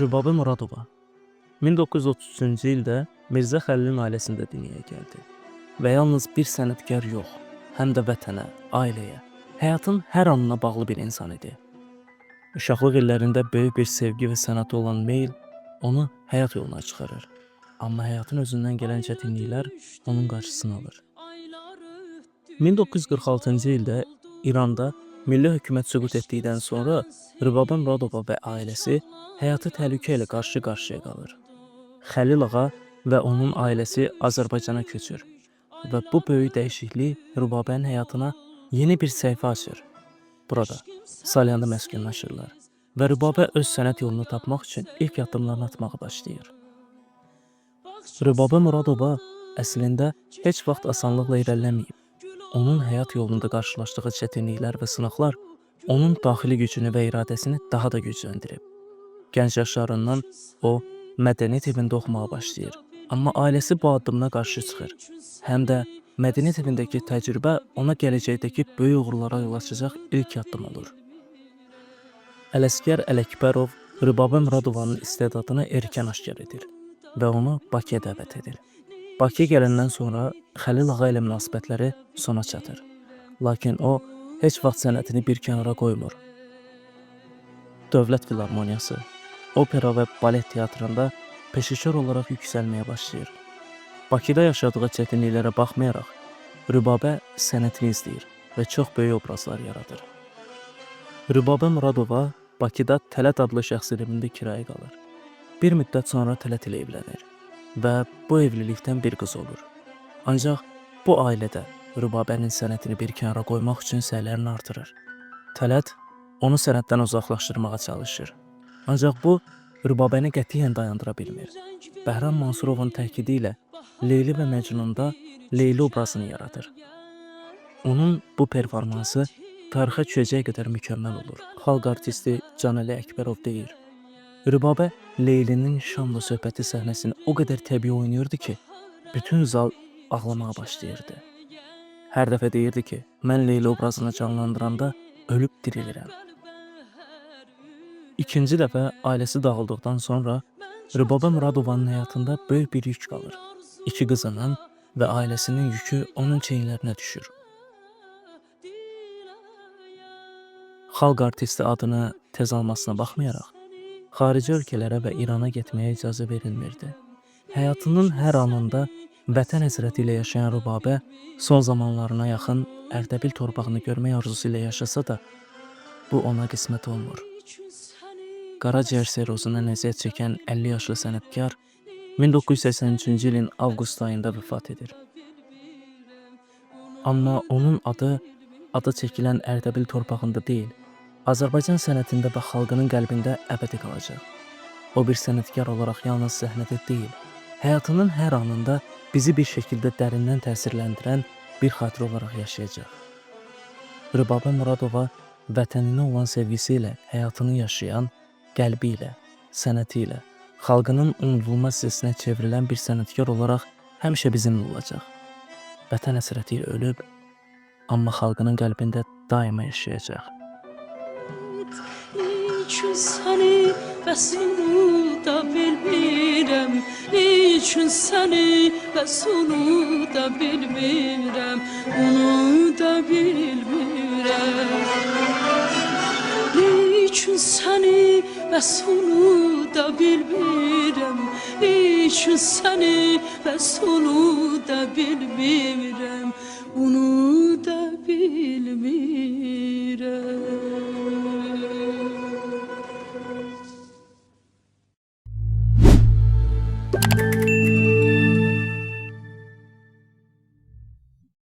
Rübabə Muradova 1933-cü ildə Mirzə Xəlilin ailəsində dünyaya gəldi və yalnız bir sənətkar yox, həm də vətənə, ailəyə, həyatın hər anına bağlı bir insan idi. Uşaqlıq illərində böyük bir sevgi və sənətə olan meyl onu həyat yoluna çıxarır. Amma həyatın özündən gələn çətinliklər onun qarşısını alır. 1946-cı ildə İranda milli hökumət süqut etdikdən sonra Rübabə Muradova və ailəsi həyatı təhlükə ilə qarşı-qarşıya qalır. Xəlil ağa və onun ailəsi Azərbaycana köçür və bu böyük dəyişiklik Rübabənin həyatına yeni bir səhifə açır. Burada Salyanda məskunlaşırlar və Rübabə öz sənət yolunu tapmaq üçün ilk addımlarını atmağa başlayır. Rübabə Muradova əslində heç vaxt asanlıqla irəliləməyib. Onun həyat yolunda qarşılaşdığı çətinliklər və sınaqlar onun daxili gücünü və iradəsini daha da gücləndirib. Gənc yaşlarından o mədəniyyət evində oxumağa başlayır. Amma ailəsi bu addımına qarşı çıxır. Həm də mədəniyyət evindəki təcrübə ona gələcəkdəki böyük uğurlara yol açacaq ilk addım olur. Ələsgər Ələkbərov Rübabə Muradovanın istedadını erkən aşkar edir və onu Bakıya dəvət edir. Bakıya gələndən sonra Xəlil ağa ilə münasibətləri sona çatır. Lakin o heç vaxt sənətini bir kənara qoymur. Dövlət Filarmoniyası, Opera və Balet Teatrında peşəkar olaraq yüksəlməyə başlayır. Bakıda yaşadığı çətinliklərə baxmayaraq, Rübabə sənətini izləyir və çox böyük obrazlar yaradır. Rübabə Muradova Bakıda Tələt adlı şəxsin evində kirayə qalır. Bir müddət sonra Tələt ilə evlənir və bu evlilikdən bir qız olur. Ancaq bu ailədə Rübabənin sənətini bir kənara qoymaq üçün səylərini artırır. Tələt onu sənətdən uzaqlaşdırmağa çalışır. Ancaq bu Rübabəni qətiyyən dayandıra bilmir. Bəhram Mansurovun təkidi ilə Leyli və Məcnunda Leyli obrazını yaradır. Onun bu performansı tarixə düşəcək qədər mükəmməl olur. Xalq artisti Canəli Əkbərov deyir: Rübabə Leylinin Şamla söhbəti səhnəsini o qədər təbii oynayırdı ki, bütün zal ağlamağa başlayırdı. Hər dəfə deyirdi ki, mən Leyli obrazını canlandıranda ölüb dirilirəm. İkinci dəfə ailəsi dağıldıqdan sonra Rübabə Muradovanın həyatında böyük bir yük qalır. İki qızının və ailəsinin yükü onun çiyinlərinə düşür. Xalq artisti adını tez almasına baxmayaraq, xarici ölkələrə və İrana getməyə icazə verilmirdi. Həyatının hər anında vətən həsrəti ilə yaşayan Rübabə son zamanlarına yaxın Ərdəbil torpağını görmək arzusu ilə yaşasa da, bu ona qismət olmur. Qaraciyər sirrozundan əziyyət çəkən 50 yaşlı sənətkar 1983-cü ilin avqust ayında vəfat edir. Amma onun adı adı çəkilən Ərdəbil torpağında deyil, Azərbaycan sənətində və xalqının qəlbində əbədi qalacaq. O bir sənətkar olaraq yalnız səhnədə deyil, həyatının hər anında bizi bir şəkildə dərindən təsirləndirən bir xatirə olaraq yaşayacaq. Rübabə Muradova vətəninə olan sevgisi ilə həyatını yaşayan, qəlbi ilə, sənəti ilə, xalqının unudulmaz hissəsinə çevrilən bir sənətkar olaraq həmişə bizimlə olacaq. Vətən həsrəti ilə ölüb, amma xalqının qəlbində daima yaşayacaq. Niçin seni bəs onu da bilmirəm? Niçin seni bəs onu da bilmirəm? Onu da bilmirəm. Niçin seni bəs onu da bilmirəm? Niçin seni bəs onu da bilmirəm? Onu da bilmirəm.